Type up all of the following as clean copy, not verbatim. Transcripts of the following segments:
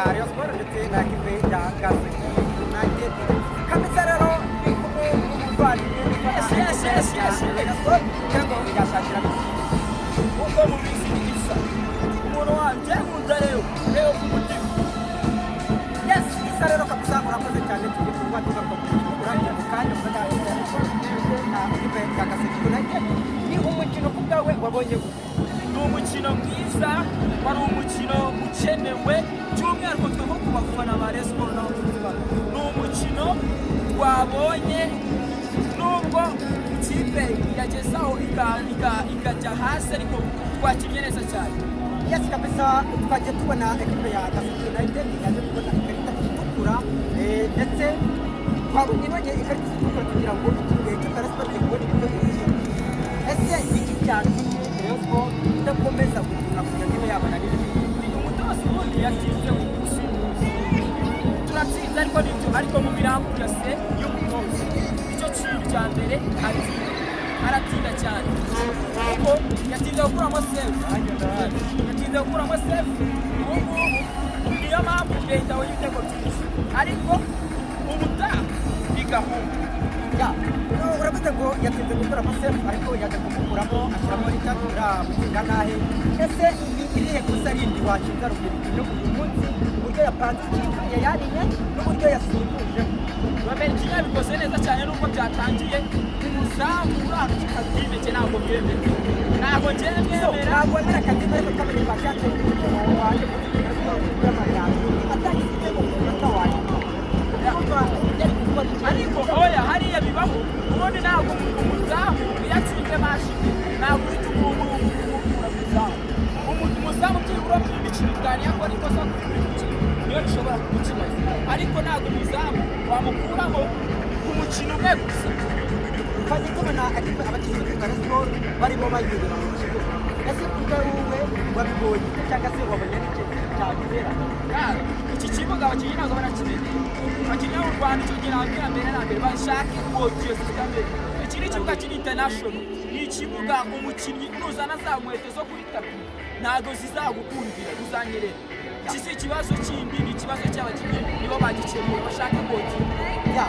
ya Rayon Sport ndetse na ekipe ya Gasogi United. Kabisa rero ndi kumwe n'umuvandimwe Yes. Rayon Sport kugira ngo yatangira. Uko mubizi ni Isa, umuntu wanje nkunda rero rero ku mutima. Yes, Isa rero kabisa urakoze cyane. Tugiye kuba tugaruka ku mukino urangiye mu kanya ufata na ekipe ya Gasogi United. Ni umukino ku bwawe wabonye gute? Ni umukino mwiza, wari umukino ukenewe, by'umwihariko twe nko ku bafana ba Rayon Sport n'abakunzi bayo. Ni umukino twabonye nubwo ikipe yagezaho ikajya hasi, ariko twakinnye neza cyane. Yes, kabisa twagiye tubona ekipe ya Gasogi United yaje kubona ikarita itukura, ndetse twabonye none ikarita itukura kugira ngo ekipe ya Rayon Sport igiye kubona ibitego byinshi. Ese iki cyatumye Rayon Sport idakomeza gukina kugira ngo ibe yabona n'ibindi? Umutoza ubundi yatinze mu gusimbuza. Turatsinze ariko nibyo, ariko mu mirambure y'umutoza icyo kintu cya mbere atinda, aratinda cyane, kuko yatinze gukuramo sefu, yatinze gukuramo sefu. Ubu ngubu niyo mpamvu leta abonye ibitego byinshi, ariko ubutaha ni gahunda. Ya, no, uravuze ngo yatinze gukuramo sefu, ariko yaje kumukuramo ashyiramo Richard uriya nahe. Ese ni irihe kosa rindi washinja Robertinho uyu munsi, uburyo yapanze ikipe yayarinye n'uburyo yasimbuje? Robertinho yabikoze neza cyane, nubwo byatangiye umuzamu uriya Kadime cye ntabwo mwemera, ntabwo njyewe mwemera. Ntabwo wemera Kadime, ariko twamenye kwa cyacu umukino waje y'amagaju atangiye igitego ku munota wa nyuma. Urumva yari gukora iki? Ariko oya, hariya bibaho ubundi. Ntabwo umuzamu iyo atsinze mashini ntabwo uhita umukura mu izamu. Umuzamu byibura mu imikino 5 yakora ikosa kuri buri mukino niyo rishobora kugukibaza, ariko ntabwo umuzamu wamukuramo ku mukino umwe gusa. Twagiye tubona ekipe, abakinnyi b'ikipe ya Rayon Sport barimo banyerera mu kibuga. Ese kubwa wowe wabibonye ute, cyangwa se wabonye n'icyo cyabitera? Iki kibuga abakinnyi ntabwo barakimenyera. Abakinnyi bo mu Rwanda, icyo gihe nababwira mbere na mbere, bashake godiyo zifite mbere. Iki ni ikibuga kiri international, ni ikibuga umukinnyi nuzana za nkweto zo kuri tapi ntabwo zizagukundira, uzanyerera. Iki si ikibazo kindi, ni ikibazo cy'abakinnyi, nibo bagikemura, bashake godiyo. Ya,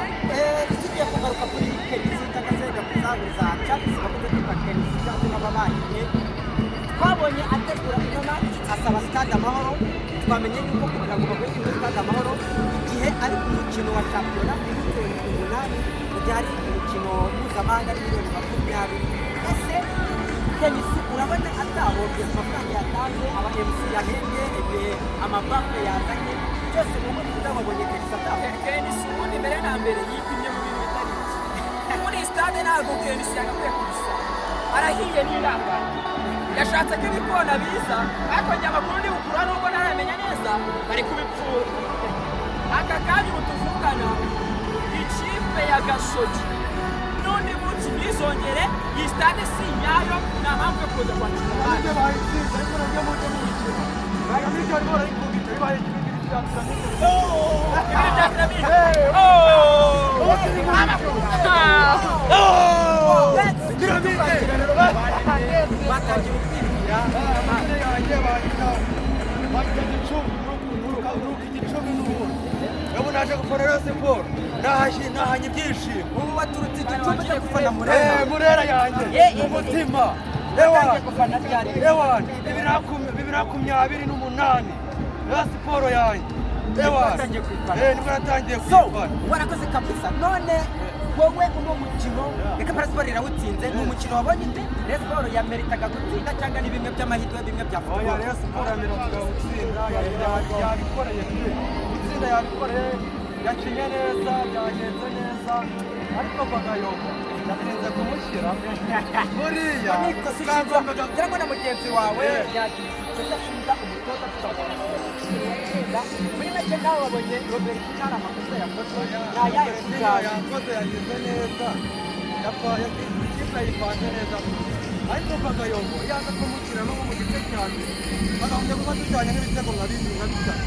tugiye kugaruka kuri KNC cyangwa se Gakuzabuza Charles bakunze kwita KNC cyangwa se n'ababahinnye. Twabonye ategura ino match asaba Stade Amahoro. Twamenye yuko kugira ngo baguhe ino Stade Amahoro igihe ari umukino wa shampiyona ni miliyoni 8, mu gihe ari umukino mpuzamahanga ari miliyoni 20. Ese KNC urabona atahombye ku mafaranga yatanze, aba MC yahembye, ibihe amabafure yazanye byose, mu buryo wabonye KNC atahombye? KNC ubundi mbere na mbere yipimye mu bintu bitari bike muri stade. Ntabwo KNC yagakwiye kubisaba, arahiye n'irangara. Yashatse ko ibikona biza, ariko njye amakuru ndi bukura nubwo ntaramenya neza, bari kubipfura aka kanya ubu tuvugana. Ikipe ya Gasogi n'undi munsi ntizongere, iyi stade si iyayo, nta mpamvu yo kuza kwakira abandi. Bayitsinze, ariko nabyo mujye mu mikino piramide barimo barayikubita, bibaye ibintu bya piramide. Ibintu bya piramide. Ubu turi mu mikino piramide. Batangiye kwibwira. Amazina yanjye banyita Gicumbi, nuruka Igicumbi n'ubundi. Ubu naje gufana Rayon Sport, nahashye nahanye ibyishimo. Ubu baturutse Igicumbi cyo gufana Murera? Murera yanjye umutima ewa. Watangiye gufana ryari? Ewa, 2028 Rayon Sport yanjye ewa. Watangiye kuyifana? Nibwo natangiye So kuyifana. Warakoze kabisa. None wowe uno mukino reka Rayon Sport irawutsinze, ni umukino wabonye ute? Rayon Sport yameritaga gutsinda cyangwa ni bimwe by'amahirwe, bimwe bya Oya, football? Rayon Sport yameritaga gutsinda, yabikoreye pe, gutsinda yabikoreye, yakinye neza, byagenze neza, ariko Bagayogo yatinze kumushyira buriya. Ni ikosa ushinja Kagombaga ngira ngo na mugenzi wawe yagize ikosa ashinja umutoza gutsinda. Muri make nawe wabonye Robert nta amakosa yakoze, ni ayahe ku bwawe? Yakoze, yagize neza, ikipe yayipanze neza, ariko Bagayogo yaza kumushyira no mu gice cya mbere bakagombye kuba tujyanye n'ibitego nka bibiri, nka bitatu,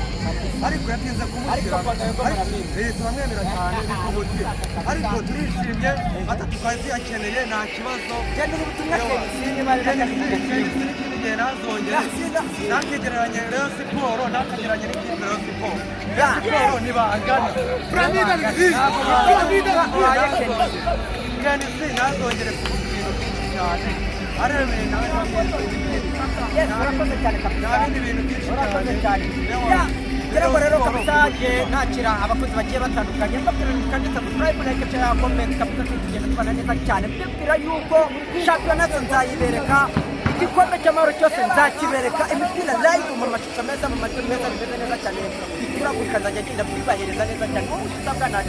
ariko yatinze kumushyira. Ariko Bagayogo muramwemera? Turamwemera cyane, ni ku mutima, ariko turishimye, atatu twari tuyakeneye, nta kibazo. Genda ubutumwa KNC niba ari KNC n'akazi. KNC ni ikindi. Njye ntazongere, ntakegereranye Rayon Sport, ntakegereranye n'ikipe Rayon Sport. Rayon Sport ntibangana. Ntabwo bangana. KNC ntazongere kuvuga ibintu byinshi cyane, aremeye nawe ntabwo. Yes, urakoze cyane kabisa. Nta bindi bintu byinshi Urakoze cyane. cyane. Ya, ngira ngo rero kabisa nge nakira abakozi bagiye batandukanye, mbabwira ngo kandi subscribe, like, share, comment kabisa, tugenda tubana neza cyane. Mbibwira yuko shampiyona zo nzayibereka, igikombe cy'amahoro cyose nzakibereka, imipira live mu mashusho meza, mu majwi meza, bimeze neza cyane, bituragurika, nzajya ngenda mbibahereza neza cyane. Wowe usabwa nta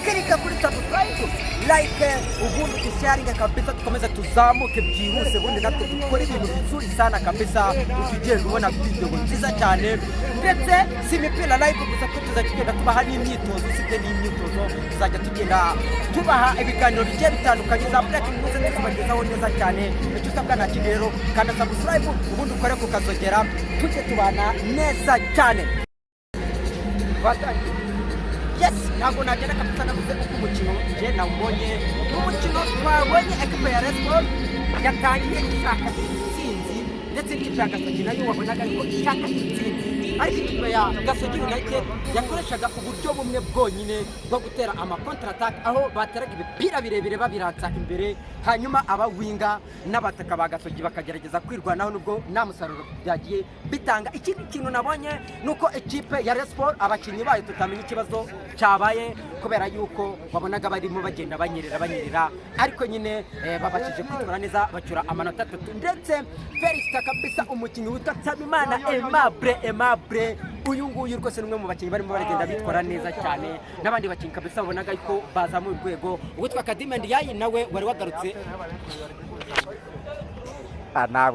kirika kuri subscribe, like, ubundi dusharinga kabisa, dukomeze tuzamuke byihuse, ubundi natwe dukore ibintu vizuri sana kabisa. Ujya ugenda ubona video nziza cyane, ndetse si imipira live gusa, ko tuzajya tugenda tubaha n'imyitozo. Usibye n'imyitozo, tuzajya tugenda tubaha ibiganiro bigiye bitandukanye, za breaking news tuzibagezaho neza cyane. Icyo usabwa nta kindi rero, kanda subscribe, ubundi ukore ku kazogera, tujye tubana neza cyane. Batangiye. Yes, ntabwo nagenda kabisa navuze uko umukino njye nawubonye. Umukino twabonye, ekipe ya Rayon Sport yatangiye ishaka intsinzi, ndetse n'ikipe ya Gasogi nayo wabonaga ariko ishaka intsinzi, ariko ikipe ya Gasogi United yakoreshaga uburyo bumwe bwonyine bwo gutera ama contre attaque, aho bateraga ibipira birebire babiratsa imbere, hanyuma abawinga n'abataka ba Gasogi bakagerageza kwirwanaho, nubwo nta musaruro byagiye bitanga. Ikindi kintu nabonye ni uko ikipe ya Rayon Sport abakinnyi bayo tutamenya ikibazo cyabaye, kubera yuko wabonaga barimo bagenda banyerera banyerera, ariko nyine babashije kwitwara neza, bacyura amanota 3. Ndetse félicita kabisa umukinnyi witwa Nsabimana Aimable. Aimable uyu nguyu rwose ni umwe mu bakinnyi barimo baragenda bitwara neza cyane, n'abandi bakinnyi kabisa babonaga yuko bazamuye urwego. Uwitwa Kadime Ndiaye nawe wari wagarutse. Ah, nawe.